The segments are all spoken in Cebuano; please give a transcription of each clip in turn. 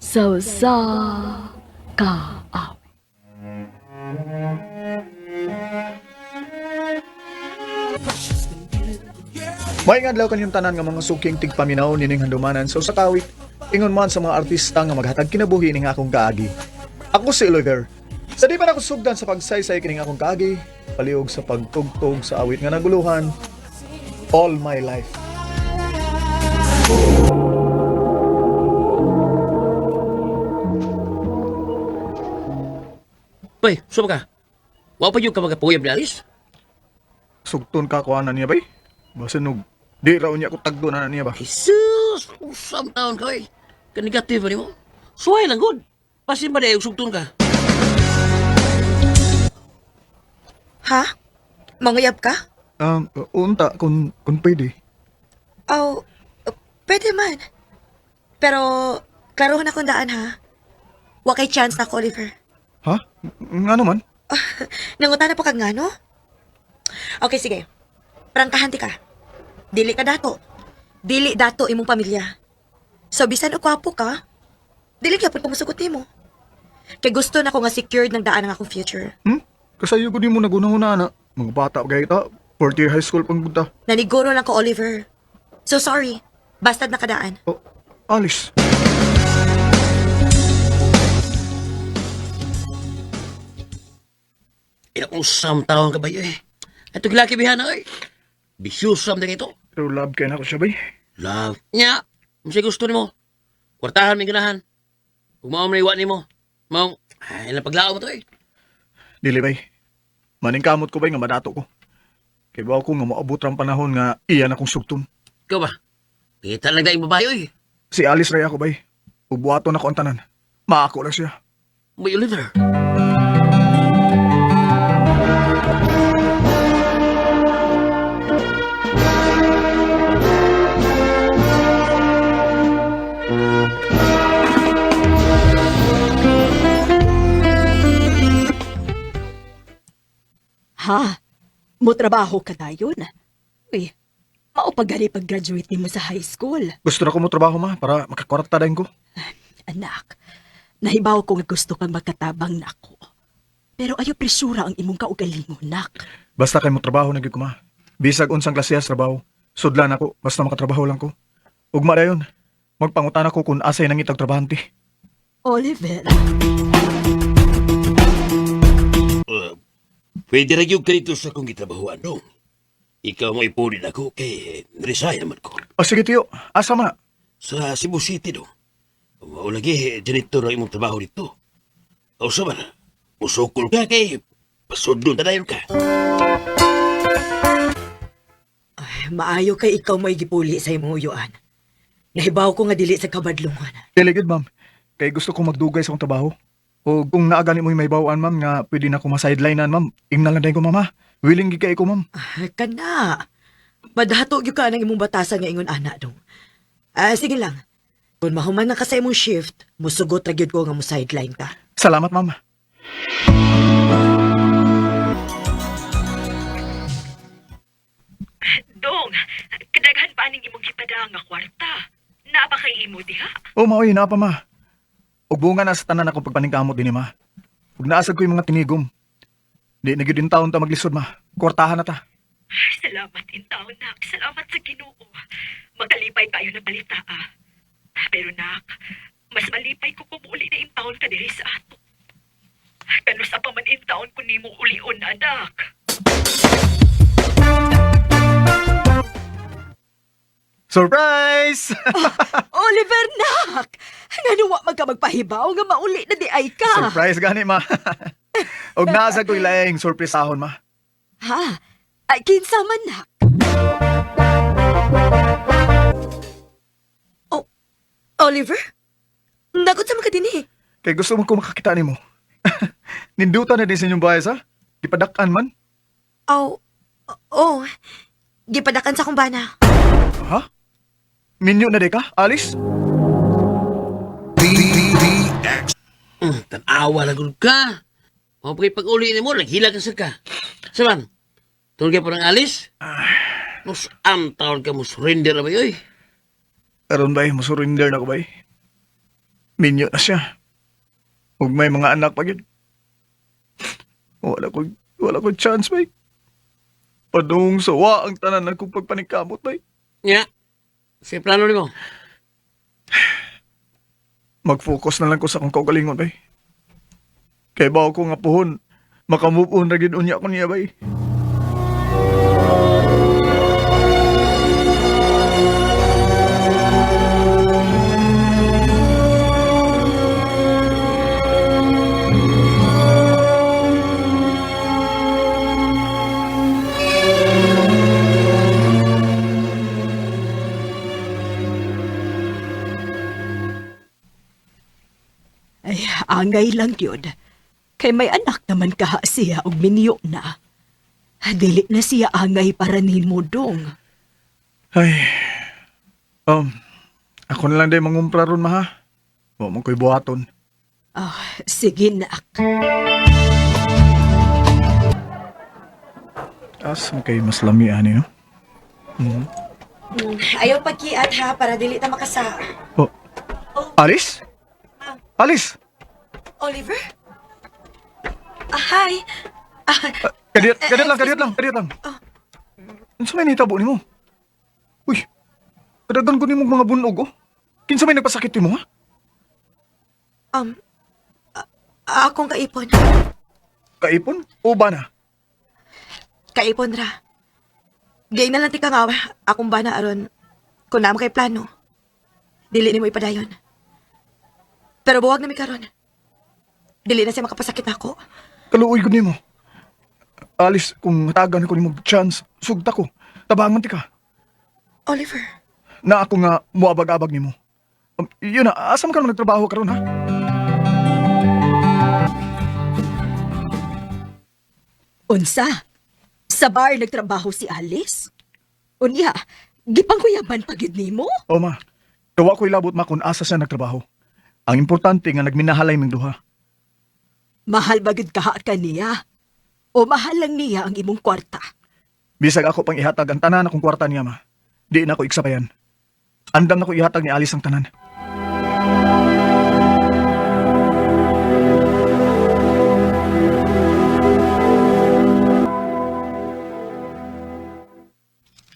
Sa usa ka awit. May adlaw kanyang tanan nga mga suking tigpaminaw nining handumanan sa usa ka awit. Ingon man sa mga artista nga maghatag kinabuhi ning akong kaagi. Ako si Oliver. Sa di pa nako sugdan sa pagsaysay kining akong kaagi, paliog sa pagtugtog sa awit nga naguluhan, All My Life. Bay, suma ka. Wa pa yung ka magapuyab ni Alice? Sugton ka kuha na niya bay. Basin og di raw niya ko tagdo na niya ba. Jesus! Usam taon ka, eh. Ka-negative ba nimo? Suway lang, good. Pasin ba na yung sugton ka? Ha? Manguyab ka? Unta kung pwede. Oh, pwede man. Pero, klaruhan akong daan ha. Wa kay chance na ako, Oliver. Ha? Ngano man? Nangutan na po kag nga, no? Okay, sige. Prangkahan ti ka. Dili ka dato. Dili dato imong pamilya. So, bisan o kwapo ka, dili ka po kumusugot nimo. Kay gusto na ko nga secured ng daan ang akong future. Kasayo ko di mo nagunahuna na. Mga bata pa kayo ta. Fourth year high school pang punta. Naniguro lang ko, Oliver. So sorry. Bastad na kadaan. Oh, Alice. Ina usam taon ka ba yun, eh. Ito gilaki bihana, eh. Bisyusam din ito. Pero love kay na ko siya bay. Love. Nya, kung gusto nimo. Kwartahan may ganahan. Kung mao man iwa nimo. Mao, ay, ilang paglao mo to, eh. Dili bay. Maningkamot ko bay nga madato ko. Kay bawo ko nga moabot ang panahon nga iyan akong sugton. Ikaw ba? Kita lang dahil babae, oy. Si Alice ray ako bay. Ubuhaton ako ang tanan. Maako lang siya. May Oliver. Ha? Mo trabaho ka dayon? Uy, mao pa gani pag-graduate nimo sa high school. Gusto na ko mo trabaho ma para makakwarta din ko. Anak, nahibaw ko nga gusto kang magkatabang nako. Pero ayo presura ang imong kaugalingon, nak. Basta kay mo trabaho na gyud ko ma. Bisag unsang klase sa trabaho. Sudlan ako basta makatrabaho lang ko. Ugma dayon. Magpangutan ako kung asay nangitag trabahante. Oliver, Pwede ra gyud ka dito sa akong gitrabahoan, dong. Ikaw mo ipunin ako kay resign naman ko. O sige tiyo, asa man na? Sa Cebu City, dong. Mao lagi, janitor ang imong trabaho dito. O sa man, musukol ka kay pasudlon ta dayon ka. Ay, maayo kay ikaw may gipuli sa imong uyuan. Nahibaw ko nga dili sa kabadlungan. Dili gyud ma'am. Kay gusto kong magdugay sa akong trabaho. O kung naagani mo yung may bawaan ma'am nga pwede na ko ma-sidelinean ma'am. Ingnan lang dayon ko mama. Willing gid kay ko ma'am. Ah, kana. Madato gyud ka ng imong batasan nga ingon ana dong. Ah, sige lang. Kung mahuman na ka sa imong shift, musugot ra gyud ko nga mo sideline ka. Salamat ma'am. Dong, kadaghan pa aning imong gipada nga kwarta. Naa ba kay imo diha? O maoy na pa ma. Ug bunga na sa tanan akong pagpaningkamot dinhi ma. Ug naasag ko yung mga tinigom. Di na gyud taon ta maglisod ma. Kwartahan na ta. Salamat intaw, nak. Salamat sa Ginoo. Makalipay kayo na balita, ah. Pero nak, mas malipay ko kung uli na intaon ka diri sa ato. Kano sa pa man intaon ko nimo ulion, anak. Surprise! Oliver, nak! Ngano wa man ka magpahibaw nga mauli na di ay ka? Surprise gani ma. Ug naasag ko ilaing surprisahon ma. Ha? Ay, kinsa man, nak? Oh, Oliver? Nagot sa mga dinhi. Kay gusto mo ko makakita nimo. Ninduta na din sa inyong bahay sa. Gipadak-an man. Oh, oh. Gipadakan sa akong bana. Ha? Minyo na di ka, Alice? Tanawa lang gud ka. Mao pa kay pag-uli nimo, naghilag ka sa ka. Saman, tulog ka pa ng Alice? Mus am taon ka mo surrender na ba yoy? Karon bay, mo surrender na ko bay. Minyo na siya. Ug may mga anak pa gyud. Wala ko chance, bay. Padung sawa ang tanan akong pagpaningkamot, bay. Nya. Sige plano nimo. Mag-focus na lang ko sa akong kaugalingon, bay. Kay bawo ko nga puhon, makamove on ra gyud unya ko niya, bay. Ay, angay lang yun. Kay may anak naman kaha siya og minyo na. Dili na siya angay para nimo dong. Ay. Ako na lang day mangumpra ron, ma, ha? Wa man ko'y buhaton. Ah, sige nak. As man kay mas lami ani, no? Ayaw pagkiat ha, para dili ta makasa. Oh. Alice? Alice! Oliver? Ah, hi. Ah, Kadiyot, kadiyot lang, kadiyot lang, kadiyot lang. Unsa may nitabo nimo? Uy, kadagan ko nimo mga bunog, oh. Kinsa may nagpasakit nimo, ha? um, akong kaipon. Kaipon o bana? Kaipon ra. Gay na lang ti ka nga, akong bana aron kung naman kay plano. Dili nimo ipadayon. Pero buwag na mi karon. Dili na siya makapasakit nako. Kaluoy ko nimo. Alice, kung hatagan ko nimo chance, sugta ko. Tabangon ti ka. Oliver, Na ako nga muabag-abag nimo. Yun na, asa man ka naman nagtrabaho karon ha? Unsa? Sa bar nagtrabaho si Alice? Unya, gipangkuyaban pa gyud nimo? O ma, gawa ko'y labot ma kung asa siya nagtrabaho. Ang importante nga nagminahalay ming duha. Mahal ba gyud kaha kaniya? O mahal lang niya ang imong kwarta? Bisag ako pang ihatag ang tanan akong kwarta niya ma. Di na ko iksapayan. Andam na ko ihatag ni Alice ang tanan.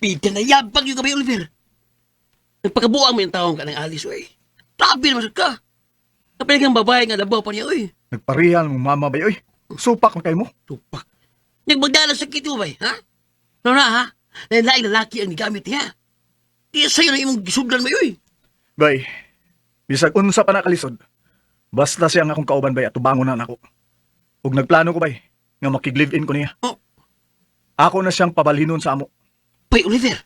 Pita na yabang yung gabi, Oliver. Nagpakabuang mo yung taong ka ng Alice, oy. Grabe naman sad ka. Kapilig ang babae nga labaw pa niya, oy. Nagparihal mong mama bay oy. Supak man kay mo. Tupak. Nagmagdala sa kito, bay, ha? Ano na, ha? Lain lalaki ang gigamit niya. Kaya sa'yo na imong gisugdan mo, oy. Bay, bisag unsa pa na kalisod. Basta siya ang akong kauban bay at tubangon na nako. Ug nagplano ko bay nga makig-live-in ko niya. Oh. Ako na siyang pabalhinon sa amo. Bay, Oliver.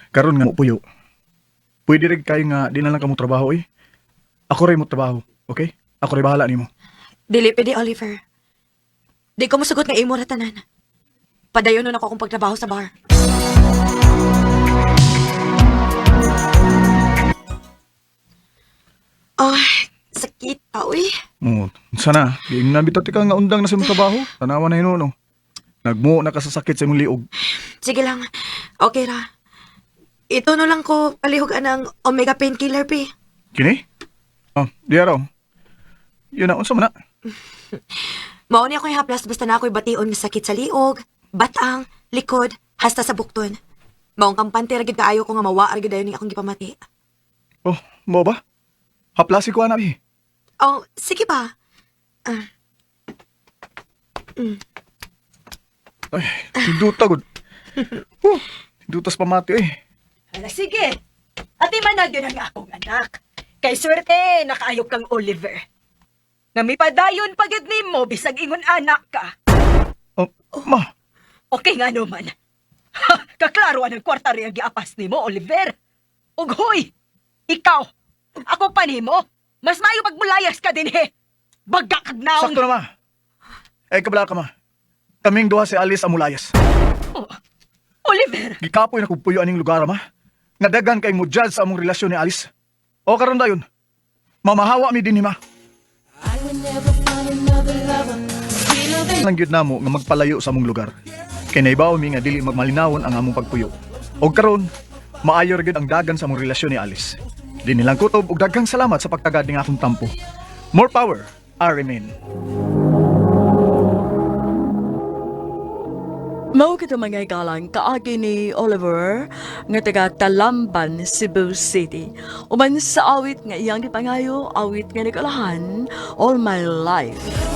Karon nga mo puyo. Pwede rin kayo nga di na lang kamo trabaho oy. Ako rin mo trabaho, okay? Ako rin bahala nimo. dili pwede Oliver. Di ko musugot nga imo ra tanan. Padayon nun ako akong pagtrabaho sa bar. Oh, sakit pa, uy. Oh, sana giing nabita ti ka nga undang na sa imong trabaho. Tanawa na hinuon. Nagmuo na ka sa sakit sa imong liog. Sige lang. Okay ra. Ito no lang ko palihog ang omega painkiller, pi. Kini? Oh, di araw. Yun na, unsa man na? Mao ni ako'y haplas basta na ako'y bation nga sakit sa liog, batang, likod, hasta sa bukton. Maong kampante ra gid kaayo ko nga mawa ra gid dayon ning akong gipamati. Oh, mo ba? Haplasi ko ana bi. Oh, sige ba? Ah, Ay, tinduta gud. Tindutas pamati eh. Hala, sige. Ati man yun ang akong anak. Kay swerte, nakaayok kang Oliver. Nga mipadayon pagid nimo bisag ingon anak ka. Oh, ma, Okay nga naman. Ha, kaklaro ang kwarta rin ang giapas nimo, Oliver. Ug hoy, ikaw, ako pa nimo. Mas maayo pagmulayas ka din he. Bagga kag naong. sakto na ma. Eh, kabla ka ma. Kaming duha si Alice Amulayas. Oh, Oliver, Gikapoy na kog puyo aning lugar ma. Nadagan kay mo judge sa among relasyon ni Alice. O karon dayon. Mamahawa mi dinhi ma. I would never find Lang gyud namo nga magpalayo sa among lugar. Kay naibaw mi nga dili magmalinawon ang among pagpuyo. Og karon, maayo ra gyud ang dagan sa among relasyon ni Alice. Di nilang kutob og daghang salamat sa pagtagad ning akong tampo. More power, I remain. Mao kito mga igalang kaagi ni Oliver nga taga Talamban, Cebu City. Uman sa awit nga iyang gipangayo, awit nga nagalahan, All My Life.